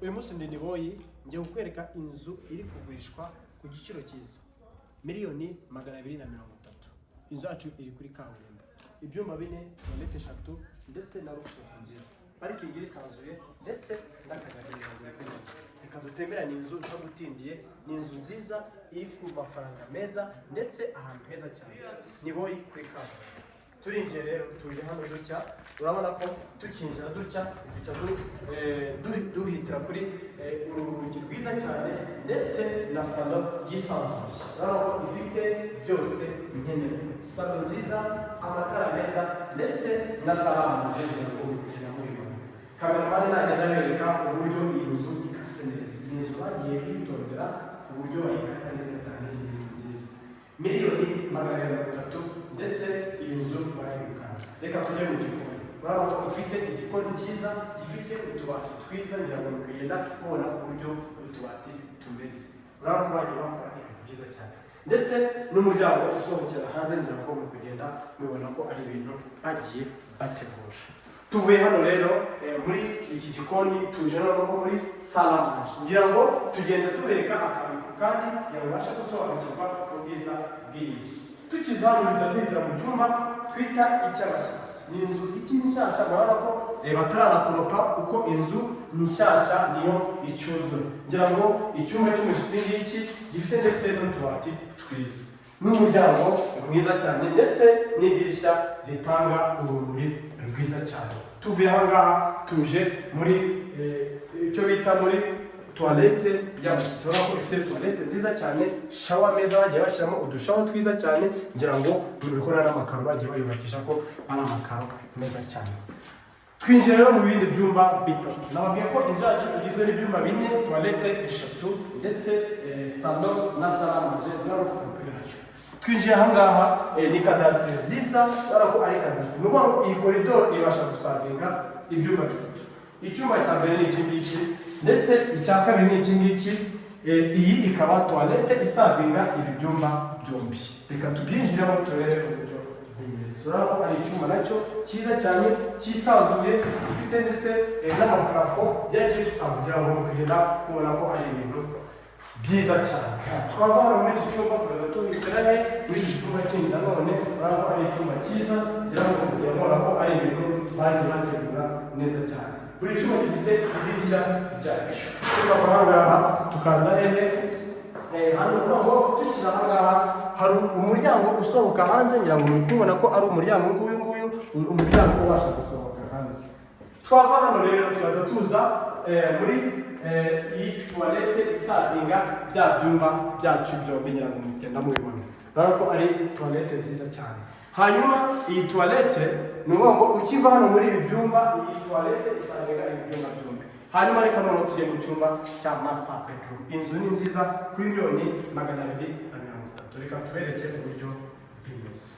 Uyu munsi ndi Niboyi, ngiye kukwereka inzu iri kugurishwa ku giciro cyiza, 230,000,000. Inzu yacu iri kuri kaburimbo, ibyumba bine, toilette eshatu ndetse na rooftop nziza, parking irisanzuye ndetse n'akajardin. Reka dutemberane inzu ntagutindiye. Ni inzu nziza iri ku mafaranga meza ndetse ahantu heza cyane, Niboyi kuri kaburimbo. Turinjiye rero, tuje hano dutya. Urabona ko tukinjira dutya duhita duhitira kuri uru rugi rwiza cyane ndetse na salon yisanzuye. Urabona ko ifite byose nkenerwa: salon nziza, amatara meza ndetse na salle à manger. Kugira ngo mugenda mubibona, cameraman nagenda abereka uburyo iyi nzu ikase neza. Iyi nzu bagiye bitondera uburyo bayikata neza cyane. Iyi nzu nziza, 230,000,000, ndetse iyi nzu barayegukana. Reka tujye mu gikoni. Urabona ko ifite igikoni cyiza gifite utubati twiza. Ngira ngo kugenda mubona uburyo utubati tumeze. Urabona ko bagiye bakora ibintu byiza cyane ndetse n'umuryango usohokera hanze. Ngira ngo mu kugenda mubibona ko ari ibintu bagiye bategura. Tuvuye hano rero muri iki gikoni, tuje noneho muri salle à manger. Ngira ngo tugenda tubereka akantu ku kandi kugira ngo ubashe gusobanukirwa ubwiza bw'iyi nzu. Tukiza hano, duhita duhitira mu cyumba twita icy'abashyitsi. Ni inzu ikiri nshyashya. Murabona ko, reba, ataranakoropa kuko inzu ni nshyashya, niyo icyuzura. Ngira ngo icyumba cy'umushyitsi ngiki, gifite ndetse n'utubati twiza n'umuryango mwiza cyane ndetse n'idirishya ritanga urumuri rwiza cyane. Tuvuye aha ngaha, tuje muri icyo bita muri toilette y'abashyitsi. Urabona ko ifite toilette nziza cyane, shower meza, bagiye bashyiramo udushower twiza cyane. Ngira ngo muri kubona n'amakaro bagiye bayubakisha ko ari amakaro meza cyane. Twinjira rero mu bindi byumba bitatu. Nababwiye ko inzu yacu igizwe n'ibyumba bine, toilette eshatu ndetse salon na salle à manger na rooftop yacu. Twinjiye ahangaha, ni cadastre nziza. Urabona ko ari cadastre, ni ukuvuga ngo iyi koridoro ibasha guservinga ibyumba bitatu. Icyumba cya mbere ni iki ngiki ndetse icya kabiri ni iki ngiki. Iyi ikaba toilette iservinga ibi byumba byombi. Reka tubyinjiremo turebe uburyo bimeze. Urabona ko ari icyumba nacyo cyiza cyane, cyisanzuye, gifite ndetse n'amaplafond ya gypsum. Kugira ngo kugenda mubona ko ari ibintu byiza cyane. Twava hano muri iki cyumba, tukajya tuhitira he? Muri iki cyumba kindi nanone. Urabona ko ari icyumba cyiza. Ngira ngo kugenda mubona ko ari ibintu bagiye bategura neza cyane. Buri cyumba gifite idirishya ryacyo. Tukava aha ngaha tukaza hehe? Hano uvuga ngo dushyira aha ngaha hari umuryango usohoka hanze. Ngira ngo muri kubona ko ari umuryango nguyu nguyu, umuryango ubasha gusohoka hanze. Twava hano rero, tukajya tuza muri iyi toilette iservinga bya byumba byacu byombi. Ngira ngo mugenda mubibona. Urabona ko ari toilette nziza cyane. Hanyuma iyi toilette, ni ukuvuga ngo ukiva hano muri ibi byumba, iyi toilette iservinga ibi byumba byombi. Hanyuma reka noneho tujye mu cyumba cya master bedroom. Inzu ni nziza kuri 230,000,000. Reka tubereke uburyo bimeze.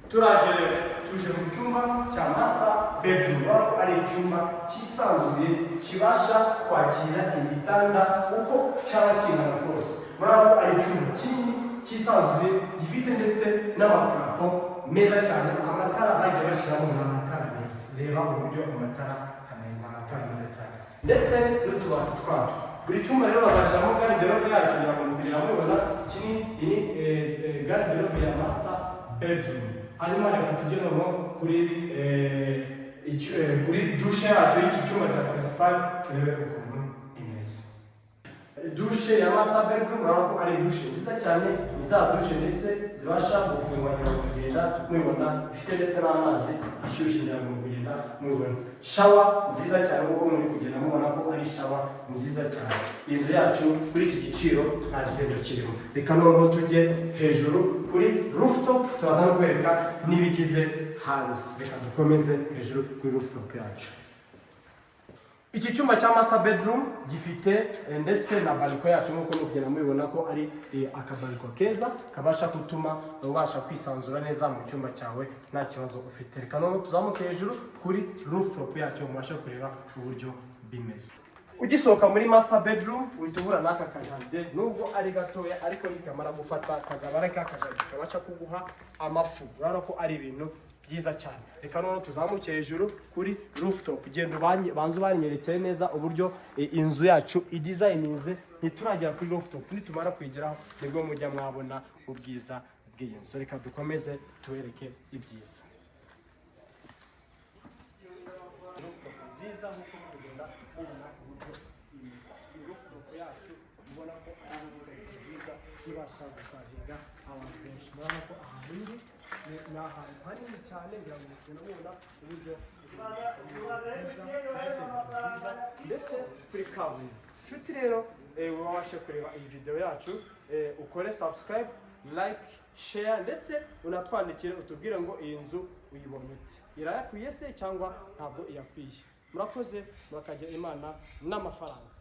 Turaje rero, tuje mu cyumba cya master bedroom. Urabona ko ari icyumba cyisanzuye, kibasha kwakira igitanda uko cyaba kingana kose. Murabona ko ari icyumba kinini cyisanzuye, gifite ndetse n'amaplafond meza cyane. Amatara bagiye bashyiramo ni amatara meza. Reba uburyo amatara ameze, ni amatara meza cyane ndetse n'utubati twatwo. Buri cyumba rero bagashyiramo garde-robe yacyo. Kugira ngo mubiri mubibona, iki ni iyi ni garde-robe ya master bedroom. Hanyuma reka tujye noneho kuri kuri douche yacu y'iki cyumba cya principal, turebe ukuntu imeze. Douche ya master bedroom, urabona ko ari douche nziza cyane. Ni za douche ndetse zibasha gufungwa. Ngira ngo kugenda mubibona, ifite ndetse n'amazi ashyushye. Ngira ngo kugenda mubibona, shower nziza cyane, kuko muri kugenda mubona ko ari shower nziza cyane. Inzu yacu kuri iki giciro nta gihembo kirimo. Reka noneho tujye hejuru kuri rooftop, turaza no kwereka n'ibigize hanze. Reka dukomeze hejuru kuri rooftop yacu. Iki cyumba cya master bedroom gifite ndetse na balcon yacu, nk'uko mugenda mubibona ko ari akabalcon keza kabasha gutuma ubasha kwisanzura neza mu cyumba cyawe nta kibazo ufite. Reka noneho tuzamuke hejuru kuri rooftop yacu, mubashe kureba uburyo bimeze. Ugisohoka muri master bedroom, uhita uhura n'aka kajardin. Nubwo ari gatoya, ariko nikamara gufata kazaba ari ka kajardin kabasha kuguha amafu. Urabona ko ari ibintu. byiza cyane. Reka noneho tuzamuke hejuru kuri rooftop. Genda banze ubanyerekere neza uburyo inzu yacu idesigninze. Ntituragera kuri rooftop, nitumara kuyigeraho nibwo mujya mwabona ubwiza bw'iyi nzu. Reka dukomeze tubereke ibyiza. Rooftop nziza nk'uko muri kugenda mubona uburyo imeze. Iyi rooftop yacu ubona ko ari rooftop nziza ibasha guservinga abantu benshi. Murabona ko ahantu iri ni ahantu hanini cyane. Ngira ngo mugenda mubona uburyo nziza, nziza ndetse kuri kaburimbo. Nshuti rero, wabashe kureba iyi video yacu, ukore subscribe, like, share, ndetse unatwandikire utubwire ngo iyi nzu uyibonye ute? Irayakwiye se cyangwa ntabwo iyakwiye? Murakoze, murakagira Imana n'amafaranga.